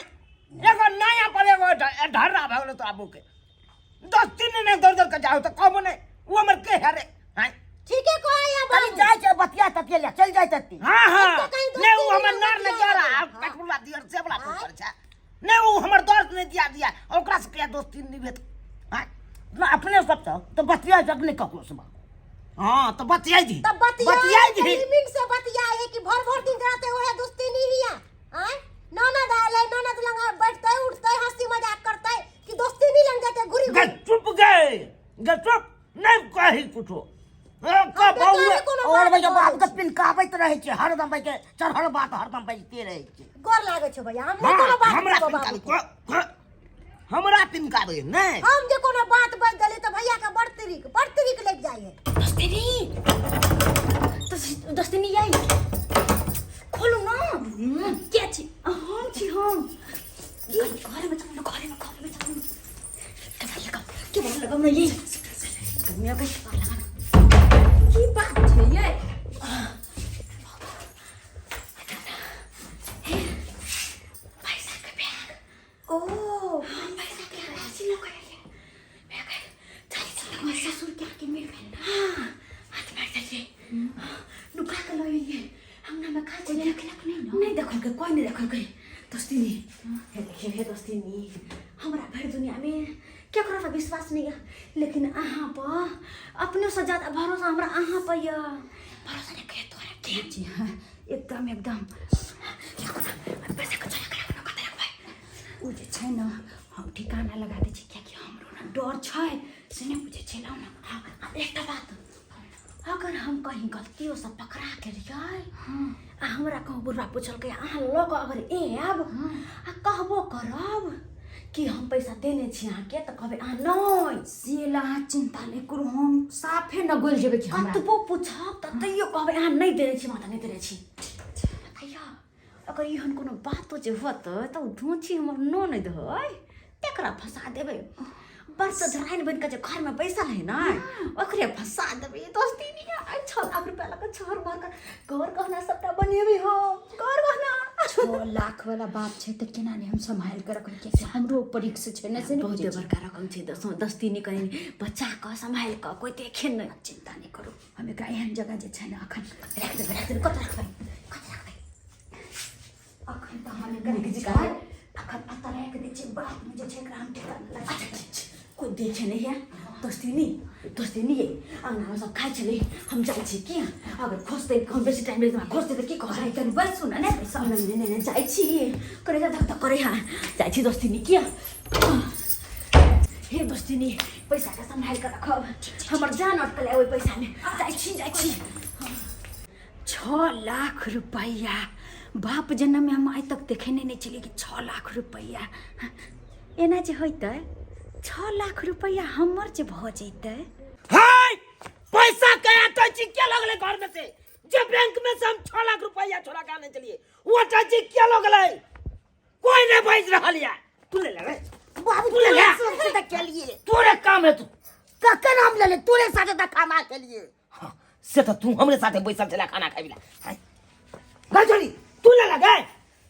एगो नया पर एगो ढर्रा भऽ गेलो तोरा के दोस्ती ने दौड़ दौड़ के जाओ तऽ कहबो नहीं, वो हमर के है रे? हैं? ठीके कहै है कनी बाबू। जाइ छै बतिया ततिया ले चलि जाइ तती। हाँ हाँ। तो कहीं दोस्ती नहीं वो हमर नहीं नर ने बतिया जरा ले। आ कटपुला दियर से वाला पर छै, नहीं वो हमर दर्द नहीं दिया दिया, ओकरा से क्या दोस्ती नहीं भेट। हैं? ना अपने सब तऽ बतिया जग नहीं ककरो से बाबू। हाँ तऽ बतियाइ दी। तब बतिया बतियाइ दी। लिमिट से बतिया है कि भर भर दिन रहते ओहे दोस्ती नहीं हिया। आय ननद आयल है, ननद लंग बैठते उठते हंसी मजाक करते कि दोस्ती नहीं लंग जाते घुरी गे घुरी। चुप गए, गे चुप, नहीं कही कुछो। ए, का हम बउआ बेचारे कोनो और बात भैया करै बाबू के छी। पिनकाबैत रहै छै हरदम, भैया चढ़ल बात हरदम बजिते रहै छै। गोर लागै छौ भैया, हम नहि कोनो हाँ, बात हमरा कहबौ बाबू पिनकाबे के। हमरा पिनकाबे नहीं। हम जे कोनो बात बाजि देली तऽ भैया के बड़ तरीक बड़ तरीक लागि जाइ है। दोस्तिनी, दोस्तिनी आई, खोलू ना। के छी? हम छी हम। घरमे चलू ना, घरमे घरमे चलू। केबाड़ लगाउ, केबाड़ लगाउ ना। ये गर्मी आ गई, केबाड़ लगा ना। की बात छै ये? पैसा के बैग। ओ, पैसा के बैग छी लऽ के एलियै। बैग है। चल चल, ससुर के आके मिल गेल। हाँ, हाथ मारि देलियै, नुका के लऽ एलियै। अंगना में खाइ छै। देखलक नहि ने? नहि देखलकै, कोइ नहि देखलकै। दोस्तिनी, हे देखियौ, हे दोस्तिनी, हमरा भरि दुनियामे केकरो पर विश्वास नहि यऽ, लेकिन अहाँ पर अपनेसँ ज्यादा भरोसा हमरा अहाँ पर यऽ। भरोसा नहि करियै तोरा के छी। हाँ, एकदम एकदम। पैसा के चोरा के राखू ने, कतऽ रखबै? ओ जे छै ने, हम ठिकाना लगा दै छी, कियाकि हमरो ने डर छै से नहि बुझै छियै। लाउ ने। हाँ, आ एकटा बात, अगर हम कहीं गलतियोसँ पकड़ा गेलियै आ हमरा कहूँ बुढ़बा पुछलकै अहाँ लऽ कऽ अगर आयब आ कहबो करब कि हम पैसा देने छी अहाँके, तऽ कहबै अहाँ नहि। से ला अहाँ चिंता नहि करू, हम साफे न गलि जेबै कि हमरा कतबो पूछब तऽ तैयो कहबै अहाँ नहि देने छी, माता नहि देने छी। बताइयो, अगर एहन कोनो बातो जे होतै तऽ ओ ढोंची हमर ननद है, तकरा फंसा देबै। बड़ धराइन बनि कऽ जे घरमे बैसल है ने, ओकरे फंसा देबै। दोस्ती नहीं है, 6 लाख रुपया लऽ कऽ छहर मार कऽ घर गहना सबटा बनेबै हम, घर गहना। 6 लाख वाला बात छै तऽ केना नहि हम सम्हालि कऽ रखबै? कियाकि हमरो ऊपर रिक्स छै ने, से नहि बहुते बुझै छी। बड़का रकम छै। दस दस तीन कनि बचा कऽ, सम्हालि कऽ, कोइ देखे नहि। चिन्ता नहि करू, हम एकरा एहन जगह जे छै ने अखन राखि देबै, राखि देबै। कतऽ रखबै, कतऽ रखबै? अखन तऽ हम एकरा जे छै अखन एतऽ राखि दै छियै, बादमे जे छै एकरा हम ठेकाना लगा। अच्छा, ठीक छै, कोइ देखे नहि है। दोस्तिनी, दोस्तिनी ये, अङ्गनामे सब खाइ छलै, हम जाइ छी। की अगर खोजतै? हम बेसी टाइम लागि खोजतै तऽ की कहबै? कनि बैसू ने, नहि बैसब? नहि नहि नहि, जाइ छी। करे जा, धक धक करे। हाँ, जाइ छी दोस्तिनी। किया हे दोस्तिनी, पैसाके सम्हालि कऽ रखब, हमर जान अटकल है ओहि पैसामे। जाइ छी, जाइ छी। 6 लाख रुपैआ, बाप जन्ममे हम आइ तक देखेने नहि छलियै कि 6 लाख रुपैआ एना जे होइतै, 6 लाख रुपैआ हमर जे भऽ जैतै। हाय, पैसा के अटैची क्या लगले घर में से? जे बैंक में से हम 6 लाख रुपया छोड़ा के आने चलिए, वो अटैची क्या लगले? कोई नहीं बाज रहल या। तू ले ले रे। बाबू, तू ले ले। तोरे साथे के लिए। तोरे काम है तू। ककर नाम ले ले? तोरे साथे त खाना के लिए। हाँ, से तो तू हमरे साथे बैसल छला खाना खाइ ला। हाय गजरी, तू ले लगे।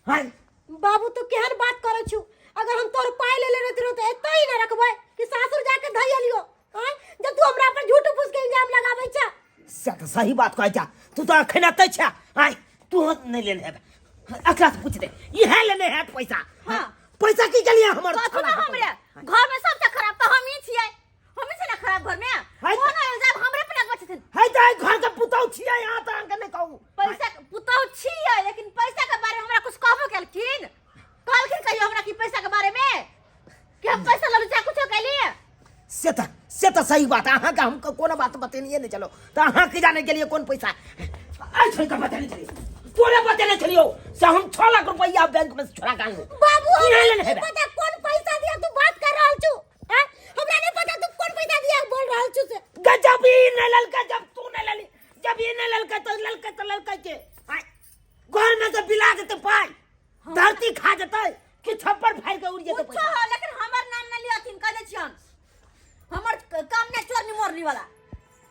हाय। बाबू, तू केहन बात करै छु? अगर हम तोर पाई ले ले रहती तो एतै ही ना रखबै कि सासुर जाके धइ लियो? आँय, जब तू हमरा पर झूठ फूस के इल्जाम लगाबै छ। से तो सही बात कहै छा तू। तो अखन एतै छा। हाय, तू नहीं लेने हेबे, एकरा से पूछ दे, इहे लेने हैत पैसा। हाँ, पैसा की के लिए हमर? कथु ना, हमरे घर में सबसे खराब तऽ हमही छियै, हमही छियै ने खराब घर में। है। कोनो इल्जाम हमरे पर लगबै छथिन। है तऽ घर के पुतहु छियै यहाँ, तऽ अहाँके नहि कहू। पैसा के पुतहु छियै, लेकिन पैसा के बारे में हमरा कुछ कहबो केलखिन? कहलखिन कहियो हमरा कि पैसा के बारे में कि हम पैसा ललू चाहे कुछो कैलिए? से तऽ सही बात, अहाँके हम कोनो बात बतेनिए नहि चलो, तऽ अहाँ की जाने गेलियै कोन पैसा। आइ छोड़ि कऽ बतेने छलियै, तोरे बतेने छलियौ से हम 6 लाख रुपैआ बैंक में से छोड़ा के आनलहुँ। बाबू, की हमरा लेने नहीं हेबै? पता कौन पैसा दिया तू बात कर रहल छु। हैं, हमरा नहीं पता तू कौन पैसा दिया बोल रहल छु से। गजब, ई नहि ललका, जब तू नहि लली, जब ई नहि ललका तऽ ललका तऽ ललका के आइ घर में से बिला जेतै पाइ, धरती खा जेतै कि छप्पर फाड़ि के उड़ि जेतै कुछो पैसा। हो, लेकिन हमर नाम न लियथिन, कह दै छियन। हमर काम नहि चोरनी मोरनी वाला।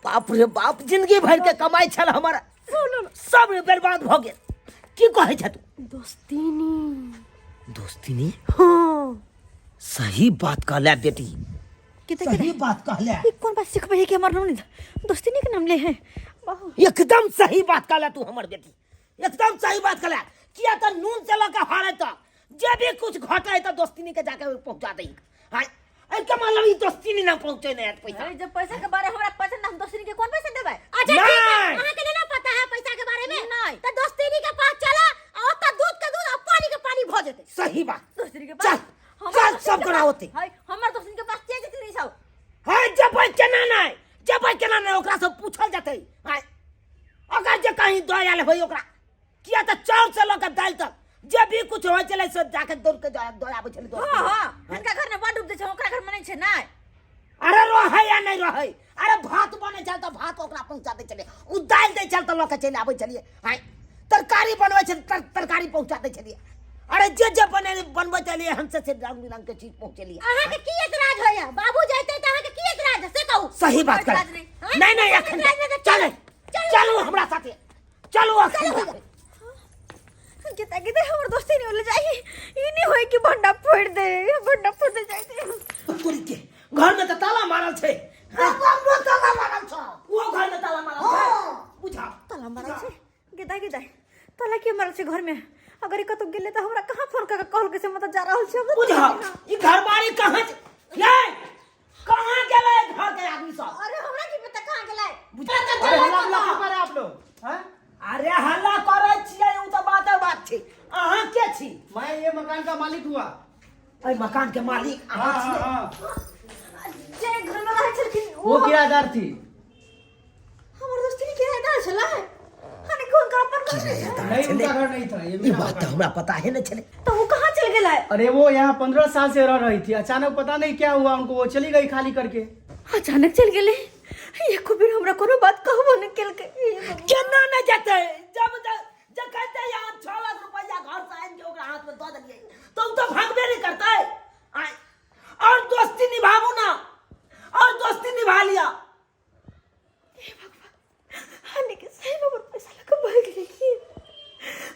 बाप रे बाप, जिंदगी भर के कमाई छल हमर, सब बर्बाद भऽ गेल। की कहै छ तू? दोस्तीनी। दोस्तीनी। हाँ। सही बात कहले बेटी। किते? सही बात कहले। ई कोन बात सिखबै है कि हमर नाम नहीं, दोस्तीनी के नाम ले है बाबू? एकदम सही बात कहले तू हमर बेटी, एकदम सही बात कहले। किया तऽ नून से लऽ के हारे तक जे भी कुछ घटे तऽ दोस्तीनी के जाके पहुंचा दही। हाय, एहिके मतलब ई दोस्तीनी ना पहुंचे नहीं हैत पैसा। अरे, जब पैसा के बारे हमरा पता ना, हम दोस्तीनी के कौन पैसा देबै? अच्छा, ठीक है। नहीं। अहाँ के नहीं ना पता है पैसा के बारे में? नहीं। तो दोस्तीनी के पास चला और ओतऽ दूध के दूध और पानी के पानी भ जेतै। सही बात। दोस्तीनी के चल, पास हमर चल, दोस्तीनी सब के गोरा पास- होते। हाय, हमर दोस्तीनी के पास के जेतै नहीं सब। हाय, जबै केना नहि, जबै केना नहि, ओकरा से पूछल जेतै। हाय, अगर जे कहीं दऽ आयल होय ओकरा, किया तऽ चाउर से लऽ के दालि तक जे भी कुछ होइ छलै से जाके दौड़ के दऽ आबै छलै दोस्ती। हाँ हाँ, हिनका घर में बड उपजै छै, ओकरा घर में नहीं छै नहीं। अरे रहै या नहि रहै, अरे भात बनै छल तऽ भात ओकरा पहुँचा दै छलियै, ओ दालि दै छल तऽ लऽ के चलि आबै छलियै। आँय, तरकारी बनबै छल तरकारी पहुँचा दै छलियै। अरे, जे जे बने बनबै छलियै हम से रंग बिरंग के चीज पहुँचेलियै। अहाँ के की एतराज होइया? बाबू जैते तऽ अहाँ के की एतराज है, से कहू। सही बात कर। एतराज नहि। नहीं नहीं, अखन एतराज नहि तऽ चले, चलू हमरा साथे, चलू अखन। गीता, गीता, हमर दोस्ती नहीं होले जाई, ई नहीं होई कि भंडा फोड़ दे, भंडा फोड़ दे जाई दे। तोरी के घर में तऽ ताला मारल छै। हमरो ताला मारल छौ। ओ घर में ताला मारल छै, बुझा। ताला मारल छै? गीता, गीता, ताला के मारल छै घर में? अगर ई कतौ गेलै तऽ हमरा कहाँ फोन कऽ के कहल के से मतलब जा रहल छै? बुझा, ई घरबारी कहाँ छै? ये कहाँ गेलै घर के आदमी सब? अरे, हमरा की पता कहाँ गेलै। बुझा। अरे, हल्ला गुल्ला क्यों कर रहे हैं आप लोग, हैं? अरे, हल्ला करै छियै ओ तऽ बाते बात छै। अहाँ के छी? मैं ये मकान का मालिक हुआ। एहि मकान के मालिक हाँ। अहाँ छियै? हाँ। जे घर में रहै छलखिन वो किराएदार थी। हमर दोस्ती ने किराएदार छलै? हने कोन का अपन घर नहीं किराएदार नहीं, छलै? उनका घर नहीं था ये, ई मेरा बात तऽ मकान। हमरा पता है नहि छलै। तऽ ओ कहाँ चल गेलै? अरे, वो यहाँ 15 साल से रह रही थी, अचानक पता नहीं क्या हुआ उनको, वो चली गई खाली करके। अचानक चल गेलै, एको बेर हमरा कोनो बात कहबो नहि केलकै। केना नहि जेतै, जब जखन ते यहाँ 6 लाख रुपैआ घर से आनि के ओकरा हाथ में दऽ देलियै तऽ ओ तऽ भागबे नहि करतै। आँय, और दोस्ती निभाबू ना, और दोस्ती निभा लिया। लेकिन सही में हमर पैसा लऽ कऽ भागि गेलै।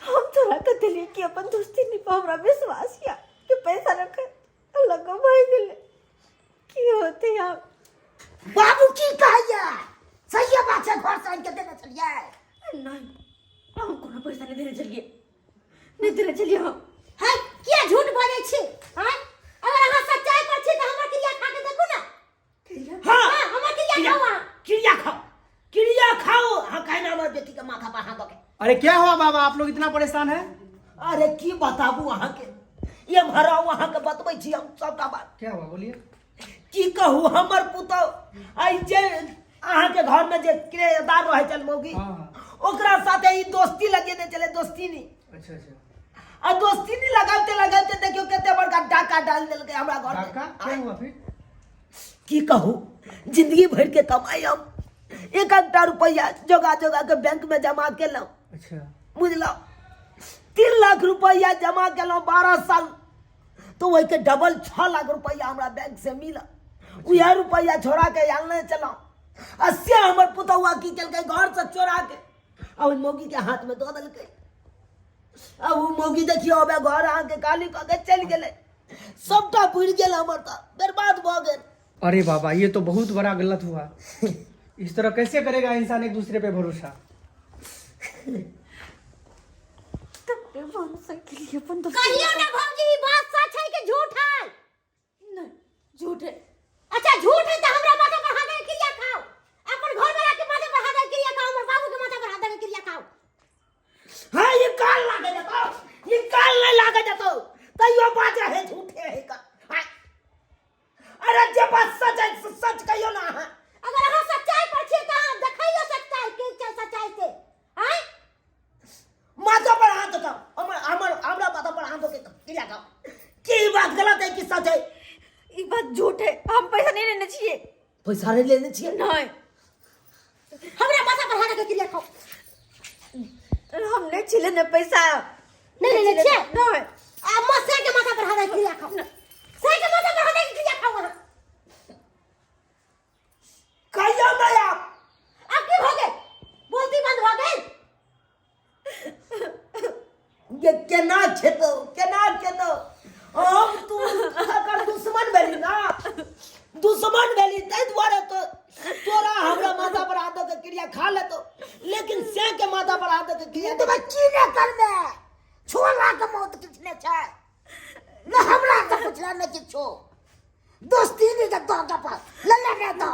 हम तोरा ला के देलियै कि अपन दोस्ती नहीं पर हमरा विश्वास या कि पैसा रखे लग भागि गेलै। की होतै आब? बाबू की कहैया? सही बात छै, घर से आनि के देने छलियै? नहीं, हम कोनो पैसा नहीं देने छलियै, नहीं देने छलियै हम। है किया झूठ बजै छी? हैं, अगर अहाँ सच्चाई पर छी तऽ हमर क्रिया खा के देखू ने। हाँ, हाँ, हमर क्रिया खाउ अहाँ। क्रिया खाओ, क्रिया खाओ। हाँ, कहना हमर बेटी के माथा पर हाथ दके। अरे क्या हुआ बाबा, आप लोग इतना परेशान है? अरे की बताबू अहाँके, ये भराउ अहाँके बतबै छी हम सबटा बात। क्या हुआ बोलिए। की कहू, हमर पुतहु आइ जे अहाँके घर में जे किरायेदार रहै छल मौगी, हाँ। ओकरा साथे ई दोस्ती लगेने छलै, दोस्ती नहीं। अच्छा अच्छा। आ दोस्ती नहीं लगाते लगाते देखियो कते बड़का डाका डाल देलकै हमरा घर में। डाका? क्या हुआ फिर? की कहू, जिंदगी भर के कमाई हम एक एकटा रुपया जोगा जोगा के बैंक में जमा केलहुँ। अच्छा। बुझलहुँ, 3 लाख रुपया जमा केलहुँ 12 साल, तो ओहिके डबल 6 लाख रुपया हमरा बैंक से मिलल। उएह रुपया छोड़ा के आनने छलहुँ, आ से हमर पुतहुआ की केलकै, घर से चोरा के आ ओहि मौगी के हाथ में दऽ देलकै। आ ओ मौगी देखियौ अबे घर अहाँके खाली कऽ के चलि गेलै, सबटा बुड़ि गेल हमर, तऽ बर्बाद भऽ गेल। अरे बाबा, ये तो बहुत बड़ा गलत हुआ। इस तरह कैसे करेगा इंसान एक दूसरे पे भरोसा? तब भरोसा के लिए अपन दोस्ती। कहियो ना भौजी, ई बात सच है कि झूठ है? नहीं, झूठ है। अच्छा झूठ है तो हमरा माथा पर हाथ दे क्रिया खाओ, अपन घर वाला के माथा पर हाथ दे क्रिया खाओ, हमर बाबू के माथा पर हाथ दे क्रिया खाओ। हाँ, ये काल लागे जतो, ये काल नहीं लागे जतो, तैयो बाजे है झूठे है का। हाँ। अरे जे बात सच है सच कहियो ना अहाँ। अगर अहाँ सच्चाई पर छी तऽ अहाँ देखैयो सच्चाई के छै सच्चाई से। आँय? माथा पर हाथ दो, हमर हमर हमरा माथा पर हाथ दो के क्रिया खाओ। की बात गलत है कि सच है? ई बात झूठ है, हम पैसा नहीं लेने छियै। पैसा नहीं लेने छियै? नहीं। हमरा माथा पर हाथ दे के क्रिया खाओ। हम नहीं छिले ने पैसा। नहीं लेने छियै? नहीं। आ मौसा के माथा पर हाथ दे के क्रिया खाओ। से के माथा पर हाथ दे के क्रिया खाओ अहाँ। कहियो नहीं आप। अब की भऽ गेल? बोलती बंद भऽ गेल? ये केना खेतो, केना खेतो? हम तू एकर दुश्मन भेली ना, दुश्मन भेली, ताहि दुआरे तो तोरा हमरा माथा पर हाथ दऽ के क्रिया खा लेतो, लेकिन से के माथा पर हाथ दऽ के क्रिया तो की ने करबे? 6 लाख मौत किछु नहि छै ने, हमरा से पुछला ने किछु। दोस्ती नहीं जब तो पास लल्ला ने तो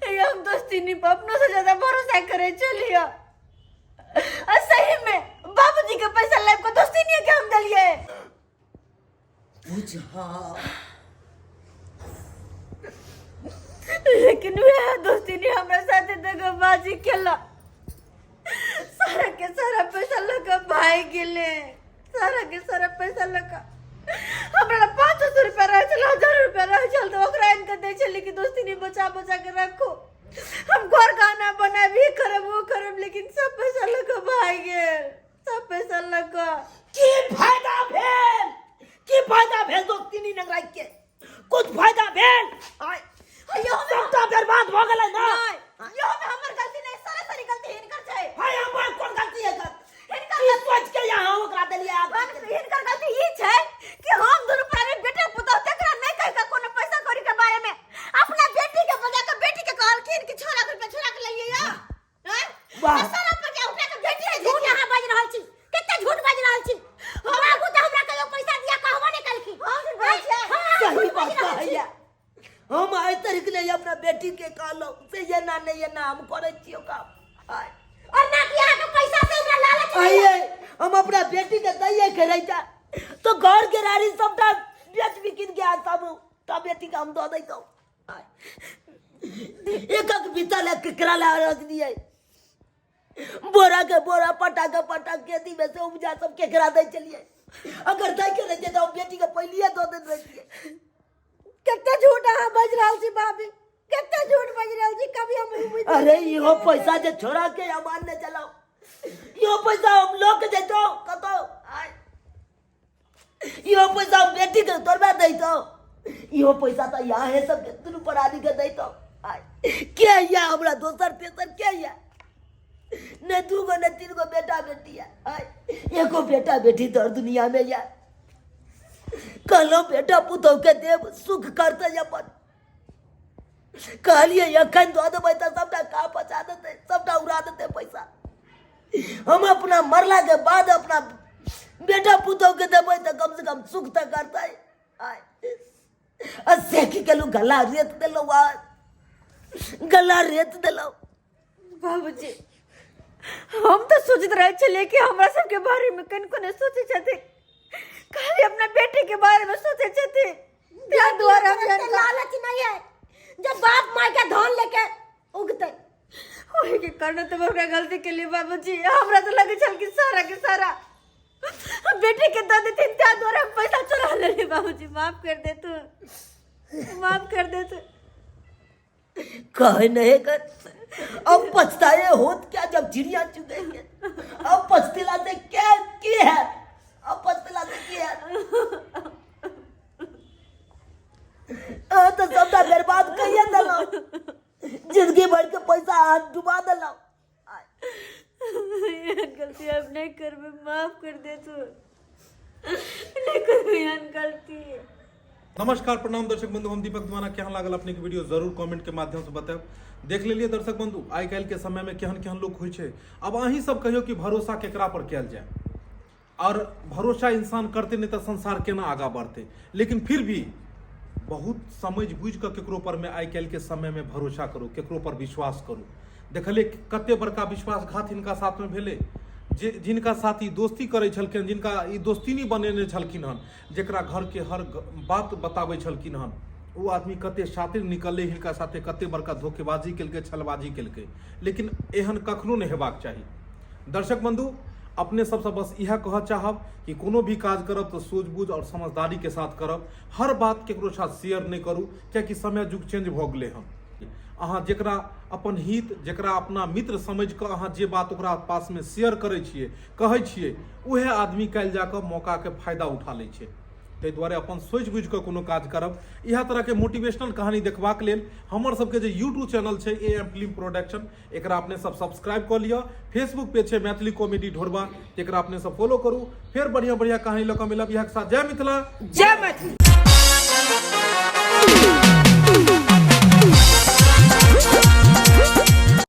ये हम दोस्ती नहीं पर अपनों से ज्यादा भरोसा करे चलिए। आ सही में बाबूजी के पैसा लाइफ को दोस्ती नहीं है कि हम दलिए। बुझा। लेकिन वह दोस्ती नहीं हमरा साथे दगाबाजी केला, सारा के सारा पैसा लगा भाई गेले, सारा के सारा पैसा लगा। हमरा 500 रुपया रहे छल, 1000 रुपया रहे छल, तो ओकरा आनि के दै छली कि दोस्ती नहीं बचा बचा के रखो, हम घर गाना बनाबी ई करब वो करब, लेकिन सब पैसा लगा भाई गेल, सब पैसा लगा। की फायदा भेल? की फायदा भेल दोस्ती नहीं नगराई के? कुछ फायदा भेल? आय, सबटा बर्बाद भऽ गेलै ना। नहीं, यो में हमर गलती नहीं, सारा सारी गलती हिनकर छै। हाय, हमर कोन गलती है सर? हिनकर की सोच के यहाँ ओकरा देलियै आदमी के? हिनकर गलती ई छै कि हम दुनू प्राणी बेटा पुतहु तकरा नहीं कहि के कोनो पैसा कौड़ी के बारे में अपना बेटी के बजा के बेटी के कहलखिन कि 6 लाख रुपया छोड़ा के लइयै या। हैं? वाह। आ सारा पैसा उठा के बेटी के झूठ अहाँ बाजि रहल छी, कते झूठ बाजि रहल छी। बाबू तऽ हमरा कहियो पैसा दिया कहबो नहि केलखिन। हम झूठ बाजै छियै? हाँ, अहाँ सही झूठ बात बाजि रहल छी। कहैया। हम आइ तक नहीं अपना बेटी के कहलहुँ से ये ना नहीं ये ना हम करै छियौ काम। आय। और ना कि अहाँके पैसा से हमरा लालच नहीं। आइए हम अपना बेटी के दैये के रहिता तो घर के रानी सबटा बेच बिकिन के आ सब तब बेटी के हम दऽ दैतहुँ। आय। एक एक बीता ले केकरा ले रख दिए, बोरा के बोरा पटा के पटा खेती में से उपजा सब केकरा दै चलिए। अगर दै के रहितै तऽ हम बेटी के पहिलिए दऽ देने रहितियै। कते झूठ अहाँ बाजि रहल छी भाभी, कते झूठ बाजि रहल छी, कभी हम ई बुझि अरे इहो पैसा जे छोड़ा के हम आनने चलाउ, इहो पैसा हम लऽ के जैतौ कतौ। आय। इहो पैसा हम बेटी के तोड़बा दैतौ, इहो पैसा तऽ यहाँ है सब दुनू प्राणी के दैतौ। आय। के या हमरा दोसर तेसर के या? नहि दूगो नहि तीन गो बेटा बेटी है आय, एगो बेटा बेटी तोहर दुनिया में या कहलहुँ बेटा पुतोहके देब सुख करतै अपन कहलियै एखन दऽ देबै तऽ सबटा कहाँ पचा देतै सबटा उड़ा देतै पैसा हम अपना मरलाके बाद अपना बेटा पुतोहके देबै तऽ कम से कम सुख तऽ करतै आय आ से की केलहुँ गला रेत देलहुँ आ गला रेत देलहुँ बाबूजी हम तऽ सोचैत रहै छलियै कि हमरा सबके बारेमे कनिको नहि सोचै छथिन खाली अपना बेटीके बारेमे सोचै छथिन ताहि दुआरे हम एते लालच नहीं है जब बाप माय के धन लेके उगते ओहिके कारण तऽ ओकरा गलती केलियै बाबूजी हमरा तऽ लगै छल कि सारा के सारा हम बेटी के दऽ देथिन ताहि दुआरे हम पैसा चोरा लेलियै बाबूजी माफ कर देतू माफ कर देतू कहे नहीं कर अब पछताए होत क्या जब चिड़िया चुगेंगे अब पछतेला से क्या की है अब पछतेला से की है अहाँ तो सबटा बर्बाद कहिए देलहुँ जिंदगी भर के पैसा अहाँ डुबा देलहुँ एहन गलती हम नहीं करबै माफ कर दे तू नहीं करबै एहन गलती नमस्कार प्रणाम दर्शक बंधु हम दीपक दीवाना केहन लागल अपने के वीडियो जरूर कमेंट के माध्यम से बतायब देख लेलिए दर्शक बंधु आइ काल्हि के समय में केहन केहन लोग होइ छै अब अहीं सब कहियो कि भरोसा केकरा पर कयल जाय और भरोसा इंसान करते नहीं तऽ संसार केना आगाँ बढ़तै लेकिन फिर भी बहुत समझ बुझि कऽ केकरो पर में आइ काल्हि के समय में भरोसा करू केकरो पर विश्वास करू देखलियै कते बड़का विश्वासघात हिनका साथमे भेलै जे जिनका साथ ई दोस्ती करै छलखिन जिनका ई दोस्ती बनेने छलखिन हन जकरा घरके हर बात बताबै छलखिन हन ओ आदमी कते शातिर निकललै हिनका साथे कते बड़का धोखेबाजी केलकै छलबाजी केलकै लेकिन एहन कखनो नहि हेबाक चाही दर्शक बंधु अपने सबसँ बस इएह कहऽ चाहब कि कोनो भी काज करब तऽ सूझबूझ आओर समझदारीके साथ करब हर बात केकरो साथ शेयर नहि करू कियाकि समय युग चेंज भऽ गेलै हन अहाँ जकरा अपन हित जकरा अपना मित्र समझि कऽ अहाँ जे बात ओकरा पासमे शेयर करै छियै कहै छियै उएह आदमी काल्हि जा कऽ मौकाके फायदा उठा लै छै ताहि दुआरे अपन सोचि बुझि कऽ कोनो काज करब इएह तरहके मोटिवेशनल कहानी देखबाक लेल हमर सबके जे यूट्यूब चैनल छै ए एम फिल्म प्रोडक्शन एकरा अपने सब सब्सक्राइब कऽ लिअ फेसबुक पेज छै मैथिली कॉमेडी ढोरबा एकरा अपने सब फॉलो करू फेर बढ़िया बढ़िया कहानी लऽ कऽ मिलब इएह के साथ जय मिथिला जय मैथिली।